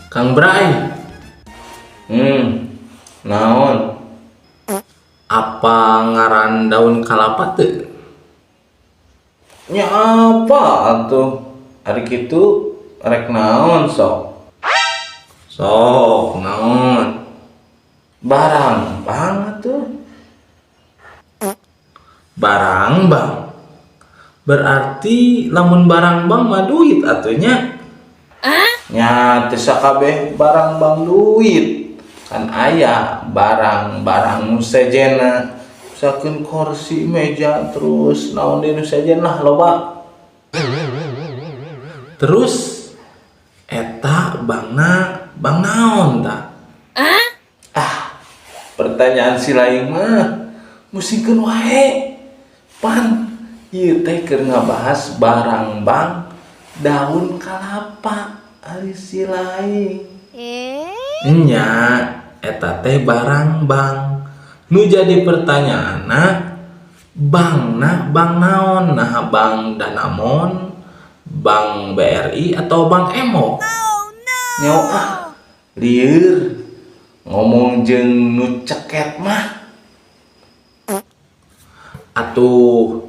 Kang Bray. Naon? Apa ngaran daun kalapa teu? Nya apa atuh? Ari kitu rek naon sok? Sok naon? Barang bang atuh. Barang bang. Berarti lamun barang bang mah duit atuh nya. Nya teu sakabeh barang bang duit. Kan aya barang-barang nu sejenna. Misalkeun kursi, meja, terus naon deui nu sejen lah loba. Terus eta bangna bang naon tah? Ah, pertanyaan si lain mah musingkeun wae. Pan ieu teh keur ngabahas barang bang daun kalapa ari si lain. Nya eta teh barang bang. Nu jadi pertanyaanna, bangna bang naon? Nah, Bank Danamon, Bank BRI, atau Bank Emok? Nyaho ah, lieur ngomong jeung nu ceket mah. Atuh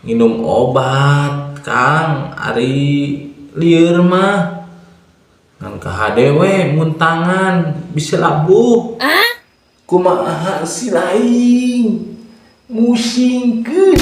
nginum obat, Kang, ari lieur mah. Ngan kahade we mun tangan bisa labuh. Kumaha si lain musingkeun.